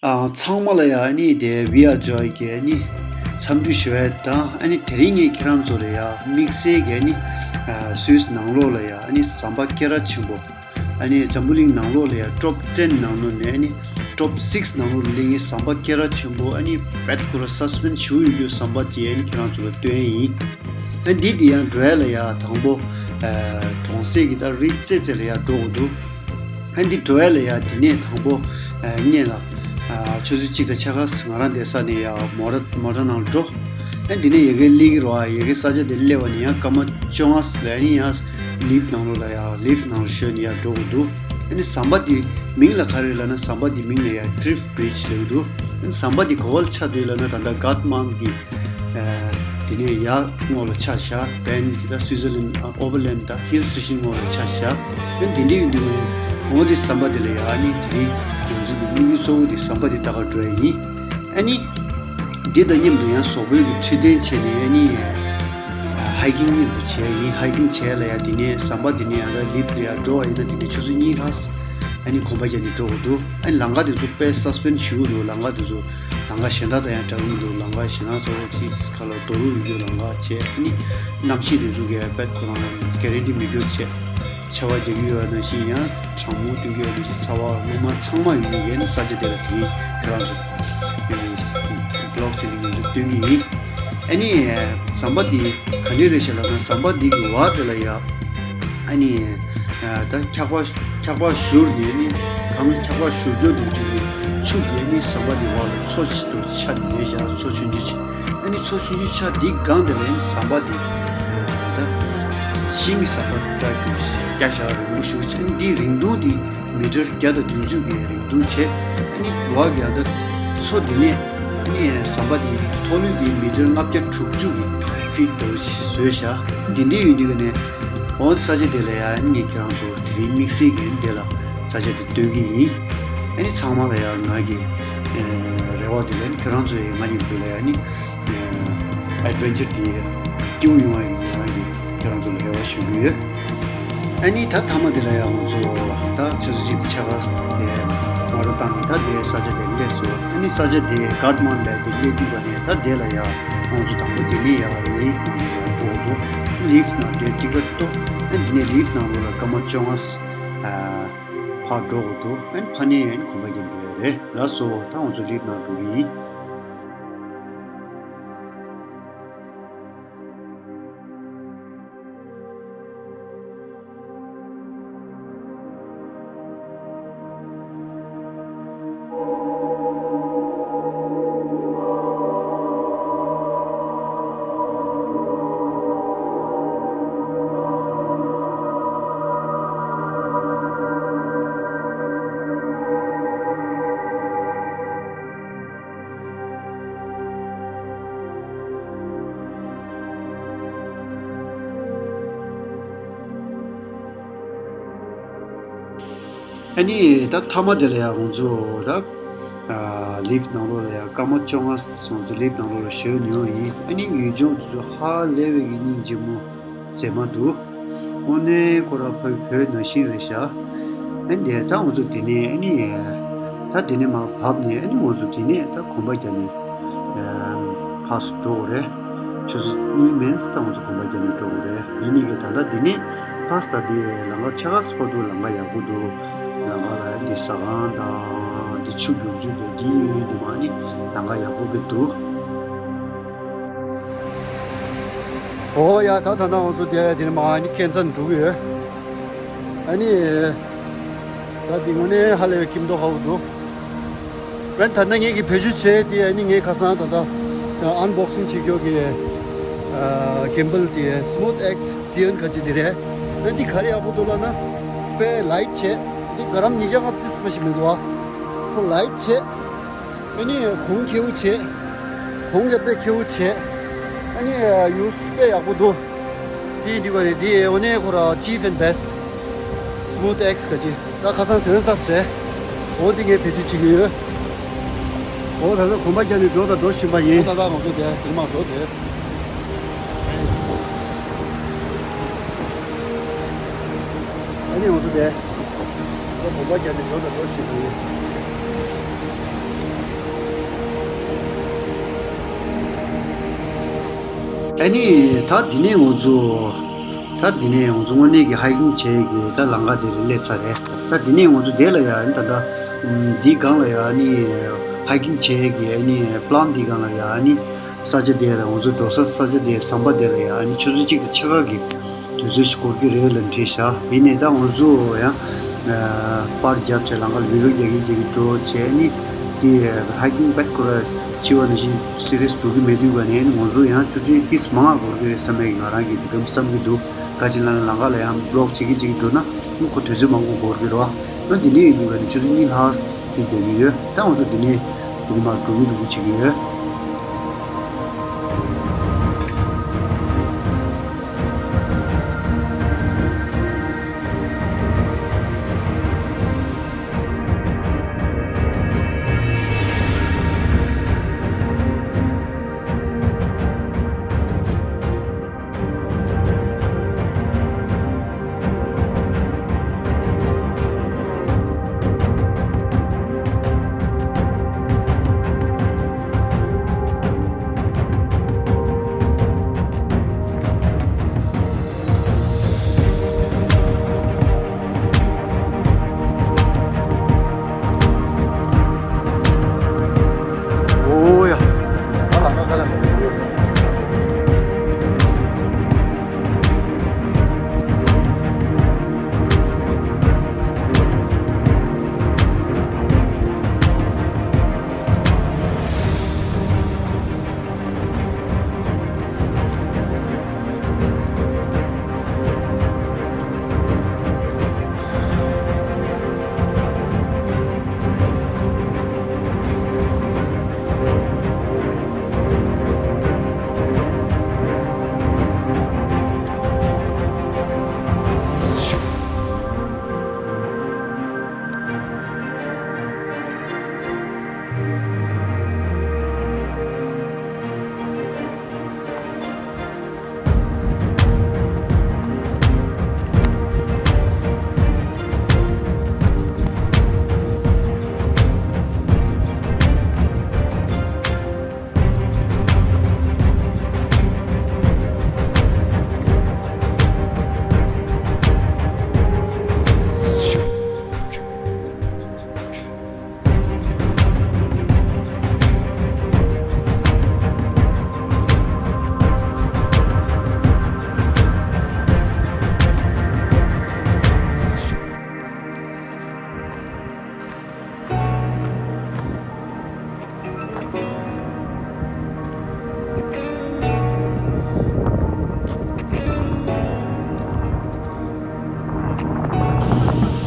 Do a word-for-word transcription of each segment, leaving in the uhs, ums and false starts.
ཨ། ཚང་མ་ལ་ཡ་ཨ་ནི་དེ་We Are Joy གི་ཨ་ནི་འཚམས་འདྲི་ཞུ་ཡ་དང་། ཨ་ནི་དེ་རིང་ངས་ཁྱེད་རང་ཚོ་ལ་ཡ་དམིགས་བསལ་གྱི་ཨ་ནི་ཨ་སུད་སི་ནང་ལོགས་ལ་ཡ་ཨ་ནི་ཟམ་པ་སྐད་གྲགས་ཆེན་པོ། ཨ་ནི་འཛམ་བུ་གླིང་ནང་ལོགས་ལ་ཡ་ཊོབ་ཊེན་ནང་ལོགས་ནས་ཨ་ནི་ཊོབ་སིགས་ནང་ལོགས་ལ་སླེབས་མཁན་ཟམ་པ་སྐད་གྲགས་ཆེན་པོ། ཨ་ནི་དཔེ་ཁོ་རང་སི་སི་པེན་སི་ཞེ་པོ་ཡོད་རྒྱུ་ཟམ་པ་དེ་ཨ་ནི་ཁྱེད་རང་ཚོ་ལ་སྟོན་ཡིན། ཨ་འདི་དེ་ཡང་འགྲོ་ཡ་ལ་ཡ་དང་པོ་ཨ་གྲོང་གསེབ་ཀྱི་ད་རི་རྩེ་རྩེ་ལ་ཡ་འགྲོ་དགོས་འདུག་ཨ་འདི་འགྲོ་ཡ་ལ་ཡ་དེ་ནས་དང་པོ་ཨ་སྔོན་ལ་ཨ་ཆུ་ཚོད་གཅིག་དང་ཕྱེད་ཀ་ང་རང་བསྡད་ས་ནས་ཡ་མོ་ཊ་མོ་ཊ་ནང་ལ་འགྲོ། ཨ་འདི་ནས་ཡ་གི་སླེབས་ཀྱི་རེད་པ། ཡ་གི་ས་ཆ་དེ་སླེབས་པ་ནས་ཡང་སྐར་མ་བཅོ་ལྔ་ལ་ཨ་ནི་ཡང་ལིཕ་ནང་ལོགས་ལ་ཡ་ལིཕ་ནང་ལ་ཞོན་ནས་ཡ་འགྲོ་དགོས་འདུག་ཨ་ནི་ཟམ་པ་དེ་མིང་ལ་ག་རེ་ལབ་ན་ཟམ་པ་དེ་མིང་ལ་ཡ་ཀླིཕ་བྷི་རིཇ་ཟེར་གྱི་འདུག་ཨ་ནི་ཟམ་པ་དེ་ག་པར་ཆགས་འདུག་ལབ་ན་ད་ལྟ་གྷ་ཏ་མན་གྱི་དེ་ནས་ཡར་སྔོན་ལ་ཆགས་བཞག་བན་དེ་དང་སུའི་ཛར་ལན་ཨོ་བར་ལན་དང་ཧིལ་སི་ཊེ་ཤན་སྔོན་ལ་ཆགས་བཞག་ཨ་ནི་དེ་འདྲ་ཡིན་དུས་ངོ་དེ་ཟམ་པ་དེ་ལ་ཡ་ཨ་ནི་དེ་རིང་ང་ཚོ་གི་དམིགས་ཡུལ་གཙོ་བོ་དེ་ཟམ་པ་དེ་ལྟ་ག་འགྲོ་ཡ་ཡིན། ཨ་ནི་དེ་དང་མཉམ་དུ་ཡང་གཟུགས་པོའི་གི་འཕྲོད་བསྟེན་བྱས་ནས་ཨ་ནི་ཧའི་ཀིང་མཉམ་དུ་བྱས་ཡ་ཡིན། ཧའི་ཀིང་བྱས་ལ་ཡ་དེ་ནས་ཟམ་པ་དེ་ནས་ཡང་ད་ལིཕ་ལ་ཡ་འགྲོ་བ་ཡིན་ན་དེ་ནས་ཆུ་ཚོད་གཉིས་ལྷག་ཨ་ནི་གོམ་པ་རྒྱག་ནས་འགྲོ་དགོས་འདུག་ཨ་ནི་ལམ་ཁ་དེ་ཚོ་དཔེ་སི་སི་པེན་སི་ཞེ་པོ་འདུག་ལམ་ཁ་དེ་ཚོ། ལམ་ཁ་གཞན་དག་དང་ཡང་འདྲ་གི་མི་འདུག་ལམ་ཁ་གཞན་དག་ཚོ་ཅིག་ཁ་ལ་རྡོ་རུག་ཡོད་རྒྱུ་ལམ་ཁ་བྱས། ཨ་ནི་གནམ་གཤིས་དེ་ཚོ་གི་དཔེ་ཁོ་རང་གྷེ་རན་ཊི་མི་འགྱུར་བྱས། ཆར་པ་རྒྱག་གི་ཡོད་ནང་བཞིན་ཡང་གྲང་མོ་སྟོན་གྱི་ཡོད་ནང་བཞིན་ཚ་བ་སྔོན་མ་ཚང་མ་ཡོད་ནི་གི་ནི་ས་ཆ་དེ་ལ་དེ་ཁྱེད་རང་ཚོ་བི་ལོག་བྱས་ནས་ང་ཚོ་སྟོན་གྱི་ཡིན། ཨ་ནི་ཟམ་པ་དེ་ག་འདྲས་རེད་ཤག་ལབ་ན་ཟམ་པ་དེ་གི་བར་དེ་ལ་ཡ། ཨ་ནི། ད་འཁྱག་པ་འཁྱག་པ་བཞུར་ནས་ནི་གངས་འཁྱག་པ་བཞུར་རྒྱུ་དེ་ཚོ་ནི་ཆུ་དེ་ནི་ཟམ་པ་དེ་བར་ལ་མཚོ་ཞིག་ཏུ་ཆགས་བསྡད་བཞག་མཚོ་ཆུང་ཆུང་ཞིག་ཨ་ནི་མཚོ་ཆུང་ཆུང་ཆགས་འདི་སྒང་དེ་ལ་ནི་ཟམ་པ་དེ་ད་ཤིང་གི་ཟམ་པ་འདྲ་རྒྱུ་ཞིག་རྒྱ་བཞག་རིང་པོ་ཞིག་བྱས། ཨ་ནི་འདིའི་རིང་ཐུང་དེ་མི་ཊར་བརྒྱ་དང་བདུན་ཅུ་གི་རིང་ཐུང་བྱས། ཨ་ནི་བར་གྱི་ད་མཚོ་དེ་ནས་ཨ་ནི་ཟམ་པ་དེ་མཐོ་ནུས་དེ་མི་ཊར་ལྔ་བརྒྱ་དྲུག་ཅུ་གི་ཕིཊ་དུ་བཟོས་བཞག་འདི་འདྲའི་ཡོད་དུས་ཀ་ནས། འོ་ས་ཆ་དེ་ལ་ཡང་ངས་ཁྱེད་རང་ཚོ་དེ་རིང་དམིགས་བསལ་གྱི་འདི་ལ་ས་ཆ་དེ་སྟོན་གྱི་ཡིན། ཨ་ནི་ཚང་མ་ལ་ཡང་ང་གི་ཨེ་རེ་བ་དེ་ལ་ནི་ཁྱེད་རང་ཚོ་ཡང་ང་མཉམ་དུ་ལ་ཡང་ནི་ཨེ་ཨེ་ཌི་ཝེན་ཅར་དེ་སྐྱིད་པོ་ཡོང་བ་ཡིན་ང་གི་ཁྱེད་རང་ཚོ་ལ་རེ་བ་ཞུ་གི་ཡོད། ཨ་ནི་ད་མཐའ་མ་དེ་ལ་ཡང་ང་ཚོ་ད་ཆུ་ཚོད་གཅིག་དང་ཕྱེད་ཀ་དེ་མོ་ཊ་བཏང་ནས་ད་དེ་ས་ཆ་དེ་སླེབས་སོང་། ཨ་ནི་ས་ཆ་དེ་གྷ་ཏ་མན་ཌུ་དེ་སླེབས་དུས་ཀ་ནས་ད་དེ་ལ་ཡང་། ཁོང་ཚོ་དང་པོ་དེ་ནས་ཡར་ལིཕ་ནང་ལ་འགྲོ་འདུག་ལིཕ་ནང་དེ་ཊི་ཀེ་ཊི་ཐོབ། ཨ་ནི་ལིཕ་ནང་ལོགས་ལ་སྐར་མ་བཅོ་ལྔ་ཨ་ཕར་འགྲོ་དགོས་འདུག་ཨ་ནི་ཕར་ནས་ཨ་ནི་གོམ་པ་རྒྱག་འགྲོ་ཡ་རེད། ལགས་སོ། ད་ང་ཚོ་ལིཕ་ནང་འགྲོ་གི་ཡིན། ཨ་ནི་ད་མཐའ་མ་དེ་ལ་ཡང་ང་ཚོ་ད་ལིཕ་ནང་ལོགས་ལ་ཡང་སྐར་མ་བཅོ་ལྔ་ང་ཚོ་ལིཕ་ནང་ལོགས་ལ་ཞོན་ཡོང་ཡིན། ཨ་ནི་ཡུལ་ལྗོངས་དེ་ཚོ་ཧ་ལས་པའི་གི་སྙིང་རྗེ་མོ་མཛེས་མ་འདུག་དངོས་གནས་ཁོ་རང་བོད་བོད་ནང་བཞིན་རེད་ཤག་ཨ་ནི་དེ་ད་ང་ཚོ་དེ་ནས་ཨ་ནི་ད་དེ་ནས་མར་བབས་ནས་ཨ་ནི་ང་ཚོ་དེ་ནས་ད་གོམ་པ་རྒྱག་ནས་ཕར་ཚུར་འགྲོ་དགོས་རེད། ཆུ་ཚོད་གཉིས་མིན་ཙམ་ད་ང་ཚོ་གོམ་པ་རྒྱག་ནས་འགྲོ་དགོས་རེད། ཡིན་ནའི་གི་ད་ལྟ་འདི་ནས་ཕར་ད་འདི་ལམ་ཁ་ཕྱེད་ཀ་ཙམ་ཕར་འདུག་ལམ་ཁ་ཡག་པོ་འདུག་ལམ་ཁ་ལ་འདི་ཟ་ཁང་དང་འདི་ཆུ་རྒྱུག་ཆུ་འདུག་འདི་ཡིན་འདི་མ་ནི་ལམ་ཁ་ཡག་པོ་གི་འདུག་ཨོ་ཡ། ད་ད་ལྟ་ང་ཚོ་དེ་དེ་ནས་མར་ནི་ཁྱད་མཚར་འགྲོ་གི་ཡོད། ཨ་ནི། ད་དེ་དངོས་གནས་ཧ་ལས་པའི་ཁྱིམ་ཐོག་ཧ་གོ་འདུག་ཨ་ནི་ད་ལྟ་ངེད་ཀྱི་བེད་སྤྱོད་བྱས་དེ་ཨ་ནི་ངས་ཁ་སང་ད་ལྟ་ཨན་བོག་སིང་བྱེད་རྒྱུ་གི་ཨ་གེམ་བལ་དེ་སི་མུ་ཐི་ཨེགས་ཛི་ཡོན་ག་ཅི་དེ་རེད། ཨ་ནི་དེ་ག་རེ་ཡག་པོ་འདུག་ལབ་ན་དཔེ་ལའིཊ་བྱས་དེ་ག་རམ་ཉིས་བརྒྱ་ལྔ་བཅུ་ཙམ་ཞིག་མི་འདུག་ཨ། ཁོ་ལའིཊ་བྱས། ཨ་ནི་གོང་ཁེའུ་བྱས། གོང་གི་དཔེ་ཁེའུ་བྱས། ཨ་ནི་ཡུས་དཔེ་ཡག་པོ་འདུག་དེ་འདི་ག་རེད། དེ་འོ་ནས་ཁོ་ར་ཅིཕ་ཨེན་བེ་སི་སི་མུ་ཐི་ཨེགས་ག་ཅི་ད་ཁ་སང་ཐོན་ས་རེད། འོ་དེ་ངས་བེད་སྤྱོད་བྱེད་ཀྱི་ཡོད། འོ་ད་ལྟ་གོམ་པ་རྒྱག་ནས་འགྲོ་དང་འགྲོ་བཞིན་པ་ཡིན། འོ་ད་ལྟ་ང་ཚོ་དེ་དེར་མར་འགྲོ་དེ། ཨ་ནི་ང་ཚོ་དེ། ད་གོམ་པ་རྒྱག་ནས་འགྲོ་དང་འགྲོ་བཞིན་པ་ཡིན། ཨ་ནི་ད་འདི་ནས་ང་ཚོ་ད་འདི་ནས་ང་ཚོ་དངོས་གནས་ཀྱི་ཧའི་ཀིང་བྱེད་ཀྱི་ད་ལམ་ཁ་དེ་ལ་སླེབས་ཚར་རེད། ད་འདི་ནས་ང་ཚོ་དེ་ལ་ཡ་ཨ་ནི་ད་ད་འདི་སྒང་ལ་ཡ་ཨ་ནི་ཧའི་ཀིང་བྱེད་ཀྱི་ཨ་ནི་པ་ལན་འདི་སྒང་ལ་ཡ་ཨ་ནི་ས་ཆ་དེ་ལ་ང་ཚོ་འགྲོ་ས་ས་ཆ་དེ་ཟམ་པ་དེ་ལ་ཡ་ཨ་ནི་ཆུ་ཚོད་གཅིག་དང་ཕྱེད་ཀ་གི་དུས་ཚོད་ཞིག་འགོར་གྱི་རེད་ལབ་བྲིས་བཞག་ཡིན་ནའི་ད་ང་ཚོ་ཡང་པར་རྒྱབ་བྱས་ལམ་ཁ་ལ་བི་ཌི་ཡོ་རྒྱག་གི་རྒྱག་གི་འགྲོ་བྱས་ནི་དེ་ཧའི་ཀིང་བེག་ཁོ་ར་འཆི་བ་ནང་བཞིན་སི་རི་ཡས་འགྲོ་གི་མེད་དུས་ག་ནས་ང་ཚོ་ཡང་ཆུ་ཚོད་ཏིས་མང་ང་འགོར་གི་རེད་བསམ་པའི་ང་རང་གི་དེ་གམ་བསམ་གི་འདུག་ག་ཅི་ལ་ན་ལམ་ཁ་ལ་ཡང་བི་ལོག་བྱེད་ཀྱི་བྱེད་ཀྱི་འགྲོ་ན་ཁོ་དུས་ཚོད་མང་པོ་འགོར་གི་རེད་བ། ཨ་འདི་འདྲ་ཡིན་དུས་ག་ནས་ཆུ་ཚོད་གཉིས་ལྷག་ཙམ་རྒྱག་གི་ཡོད། ད་ང་ཚོ་འདི་ནས་འགྲོ་གི་མ་འགྲོ་གི་འགྲོ་གི་བྱེད་ཀྱི་ཡོད། ཨོ་ཡ། ཨ་ལ་ཨ་ལ།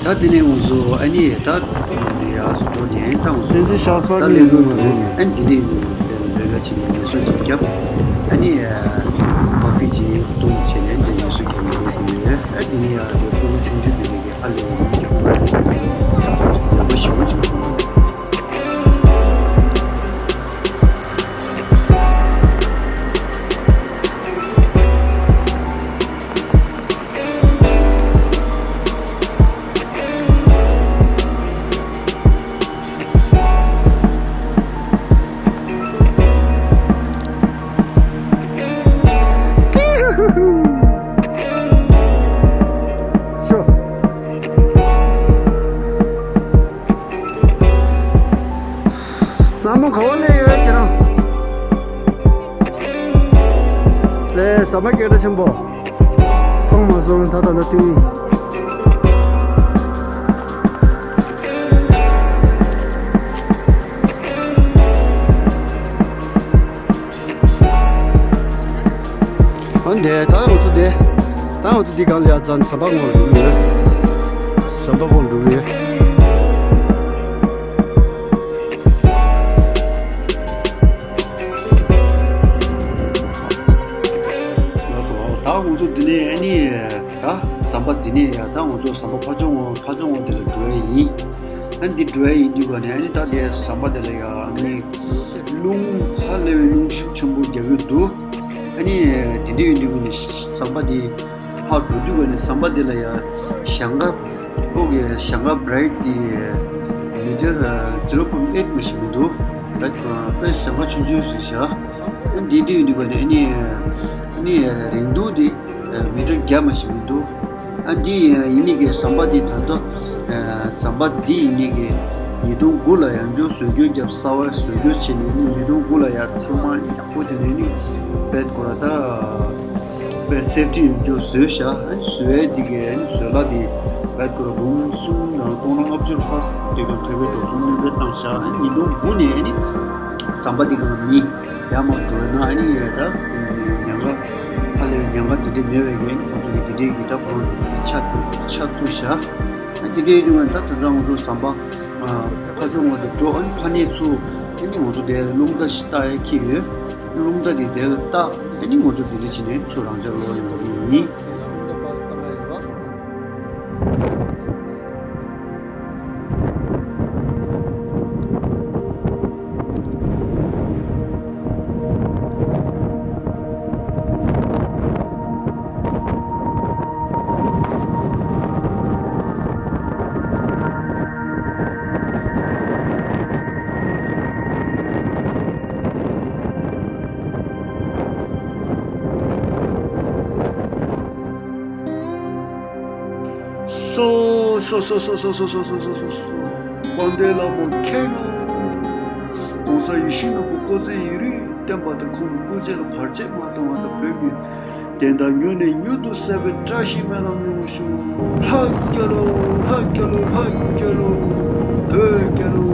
ད་དེ་ནས་ང་ཚོ་ཨ་ནི་ད་ཡར་འགྲོ་ནས་ད་ང་ཚོ་སེམས་ཅན་ཤར་པ་ད་གླེ་ལུ་འགྲོ་ནས་ཨ་ནི་དེ་ནས་ང་ཚོ་དེ་ལ་ལས་ཀ་བྱེད་ནས་ངལ་གསོ་ཅིག་བརྒྱབ། ཨ་ནི་ཀོ་ཧྥི་ཅིག་བཏུང་བྱས་ནས་དེ་ངལ་གསོ་རྒྱག་ནས་འགྲོ་གི་ཡོད། ཨ་དེ་ནས་ཡར་དེ་ཕྲུ་གུ་ཆུང་ཆུང་དེ་ནས་ཀྱི་ཧ་ལས་ཡོད་པ་ཞེ་པོ་ཅིག་འདུག་ཤོ། ལྷ་མོ་ག་བ་སླེབས་ཡོད་ཁྱེད་རང་། ལས་ཟམ་པ་སྐད་གྲགས་ཆེན་པོ། མཐོང་མ་སོང་ད་ད་ལྟ་ཐིང་། ཨ་འདས་ད་ང་ཚོ་འདས། ད་ང་ཚོ་འདི་སྒང་ལ་ཡ་ཛན་ཟམ་པ་ངོ་རུ་ཡོད། ཟམ་པ་ངོ་རུ་ཡོད། ལགས་སོ། ད་ང་ཚོ་འདི་ནས་ཨ་ནི་ད་ཟམ་པ་འདི་ནས་ཡ་ད་ང་ཚོ་ཟམ་པ་ཕ་ཇོ་ངོ་ཕ་ཇོ་ངོ་འདི་ལ་འགྲོ་ཡ་ཡིན། ཨ་ནི་འདི་འགྲོ་ཡ་ཡིན་དུས་ག་ནས་ཨ་ནི་ད་འདི་ཟམ་པ་འདི་ལ་ཡ་ཨ་ནི་རླུང་ཧ་ལས་པའི་རླུང་ཤུགས་ཆེན་པོ་རྒྱག་གི་འདུག་ཨ་ནི་འདི་འདྲ་ཡིན་དུས་ག་ནས་ཟམ་པ་འདི་ཕར་འགྲོ་དུས་ག་ནས་ཟམ་པ་འདི་ལ་ཡ་ཞིང་ཁ་ཁོ་གི་ཞིང་ཁ་བྷི་རའིཊ་དེ་ མི་ཊར་ཛི་རོ་པོན་ཨེཊ་མ་ཞིག་མི་འདུག་ད་དཔེ་ཟམ་པ་ཆུང་ཆུང་ཞིག་བཞག་ཨ་འདི་འདི་ཡོད་འདུག་ག་ནས་ཨ་ནི་ཨ་ནི་རིང་ཐུང་འདི་མི་ཊར་བརྒྱ་མ་ཞིག་མི་འདུག་ཨ་འདི་ཡིན་ནི་གི་ཟམ་པ་འདི་ད་ལྟ་ཟམ་པ་འདི་ཡིན་ནི་གི་ཉིས་སྟོང་དགུ་ལ་ཡང་བསྐྱར་བཟོ་བཅོས་བརྒྱབ། གསར་པ་བཟོ་བཅོས་བྱས་ནས་ཨ་ནི་ཉིས་སྟོང་དགུ་ལ་ཡང་ཚང་མ་ཡག་པོ་བྱས་ནས་ཨ་ནི་བེད་ཀོ་ར་ད། པའི་སེབ་ཊི་ཡོད་རྒྱུ་བཟོས་བཞག་ཨ་ནི་བཟོ་ཡས་དེ་གའི་ཨ་ནི་བཟོ་ལ་དེ་བེད་ཀོ་ར་འབུམ་གསུམ་དང་སྟོང་ཕྲག་ལྔ་བཅུ་ལྷག་དེ་ག་ཐོབ་པའི་འགྲོ་སོང་སྣོན་པ་བཏང་བཞག་ཨ་ནི་ཉིས་སྟོང་དགུ་ནས་ཨ་ནི་ཟམ་པ་དེ་ག་མི་ཡར་མར་འགྲོ་ཡོད་ན་ཨ་ནི་ད་ཉེན་ཁ་ཧ་ལས་པའི་ཉེན་ཁ་དེ་འདྲ་མེད་པའི་གི་ཁོང་ཚོ་གི་དེ་འདྲའི་གི་ད་ཁོ་རང་ཆ་ཆ་བཙུགས་བཞག་ཨ་ནི་དེ་འདྲའི་ཡོད་ན་ད་དེ་ཚོ་ང་ཚོ་ཟམ་པ་ཕ་ཕྱོགས་ངོས་དེ་འགྲོ་ཨ་ནི་ཕ་ནས་ཚུར་ཨ་ནི་ང་ཚོ་དེ་རླུང་རྟ་ཞིག་བཏགས་ཡས་ཁྱེར་ཡོད། རླུང་རྟ་དེ་དེ་ལ་བཏགས། ཨ་ནི་ང་ཚོ་དེ་འདྲ་བྱས་ནས་ཚུར་རང་འཇགས་ལོག་ཡོང་གི་ཡིན། སོ་སོ། དཔལ་ལྡན་ལྷ་མོ་མཁྱེན་ནོ། གོང་ས་ཡིད་བཞིན་ནོར་བུ་སྐུ་ཚེ་ཡུན་རིང་བརྟན་པ་དང་ཁོང་གི་སྐུ་ཚེ་ལ་བར་ཆད་མ་བཏང་བ་དང་བོད་ཀྱི་བདེན་མཐའ་མྱུར་ནས་མྱུར་དུ་གསལ་བའི་བཀྲ་ཤིས་སྨོན་ལམ་ཡོང་བ་ཞུ། ལྷ་རྒྱལ་ལོ། ལྷ་རྒྱལ་ལོ། ལྷ་རྒྱལ་ལོ། བོད་རྒྱལ་ལོ།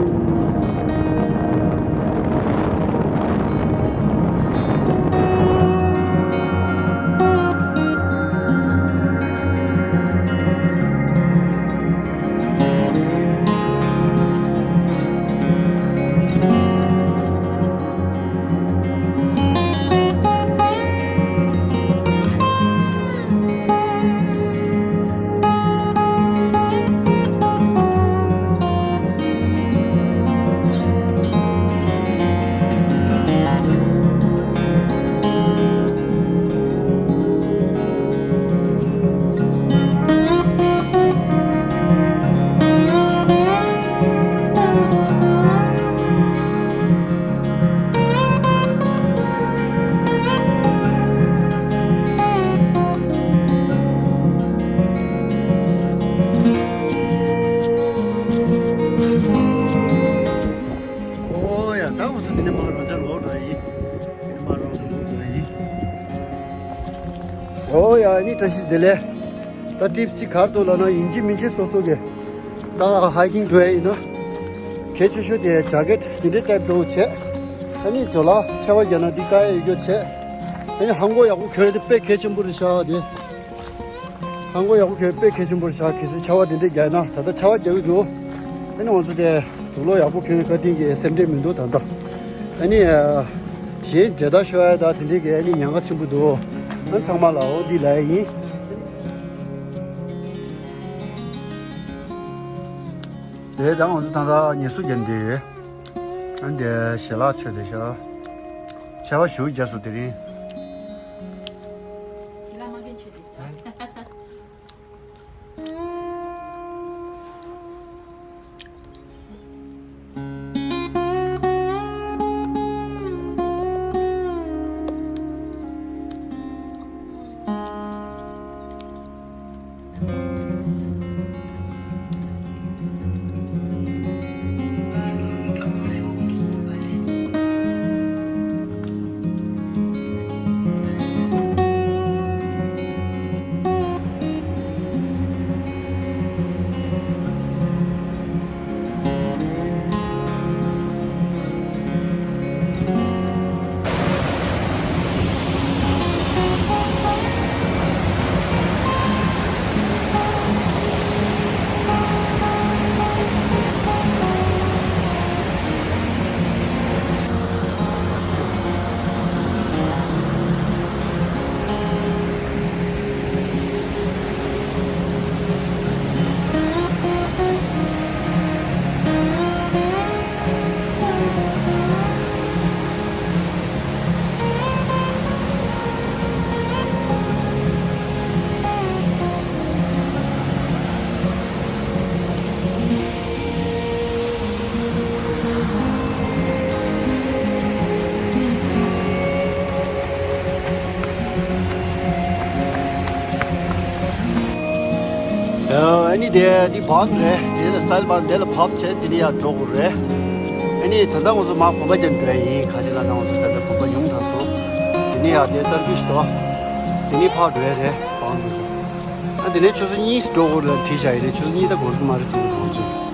ཨོ་ཡ། ད་ང་ཚོ་འདི་ནས་མར་རང་འཇགས་ལོག་འགྲོ་ཡ་ཡིན། འདི་ནས་མར་རང་འཇགས་ལོག་འགྲོ་ཡ་ཡིན། ཨོ་ཡ། ཨ་ནི་བཀྲ་ཤིས་བདེ་ལེགས། ད་ཊིབ་སི་གར་དུ་ལ་ན་ཡིན་གཅིག་མིན་གཅིག་སོ་སོ་གི་ད་ཧའི་ཀིང་འགྲོ་ཡ་ཡིན་ན། གལ་ཆེ་ཤོས་དེ་ཇ་ཀེཊ་དེ་འདྲའི་ཊའིབ་འདྲ་བོ་བྱས། ཨ་ནི་ཇོ་ལ་ཆར་པ་བརྒྱབ་ན་འདི་བཀག་ཡ་ཡོད་རྒྱུ་བྱས། ཨ་ནི་ལྷམ་གོག་ཡག་པོ་གྱོན་ཡ་དེ་དཔེ་གལ་ཆེན་པོ་རེད་ཤག་དེ། ལྷམ་གོག་ཡག་པོ་གྱོན་དཔེ་གལ་ཆེན་པོ་རེད་ཤག་གལ་སྲིད་ཆར་པ་དེ་འདྲ་རྒྱག་ན། ད་ལྟ་ཆར་པ་རྒྱག་གི་འདུག་ཨ་ནི་ང་ཚོ་དེ་དུག་ལོག་ཡག་པོ་གྱོན་ནས་བཀའ་དྲིན་གྱིས་སེམས་ཁྲལ་མི་འདུག་ད་ལྟ། ཨ་ནི་གཞན་མཇལ་དར་ཤོར་ཡ་ད་དེ་འདྲའི་གི་ཨ་ནི་ཉེན་ཁ་ཆེན་པོ་འདུག་ཨ་ཚང་མ་ལ་འོ་འདི་ལབ་ཡ་ཡིན། དེ་ད་ང་ཚོ་ད་ལྟ་ངལ་གསོ་རྒྱག་འདི་ཡོད། ཨ་ནི་དེ་ཞལ་ལག་མཆོད་བསྡད་ཤག་ཆར་པ་ཞེ་པོ་རྒྱག་སོང་དེ་རིང་། ཞལ་ལག་མ་གྱོན་མཆོད་བསྡད་ཤག་དེ་འདི་བང་རེད། དེ་ལ་སལ་བང་དེ་ལ་བབས་བྱས་དེ་ནས་ཡར་འགྲོ་དགོས་རེད། ཨ་ནི་ད་ལྟ་ང་ཚོ་མར་གོམ་པ་རྒྱབ་འགྲོ་ཡ་ཡིན། ཁ་ཤས་ལ་ང་ཚོ་ད་ལྟ་གོམ་པ་ཡོང་ཐག་སོང་། དེ་ནས་ཡར་དེ་སྟར་གྱི་ཞིག་འདུག་དེ་ནས་ཕར་འགྲོ་ཡ་རེད་བང་འགྲོ་ཚོ། ཨ་དེ་ནས་ཆུ་ཚོད་གཉིས་འགྲོ་དགོས་རེད་བྲིས་བཞག་ཡིན་ནའི་ཆུ་ཚོད་གཉིས་ད་འགོར་གི་མ་རེད་ཟེར་གི་འདུག་ང་ཚོས།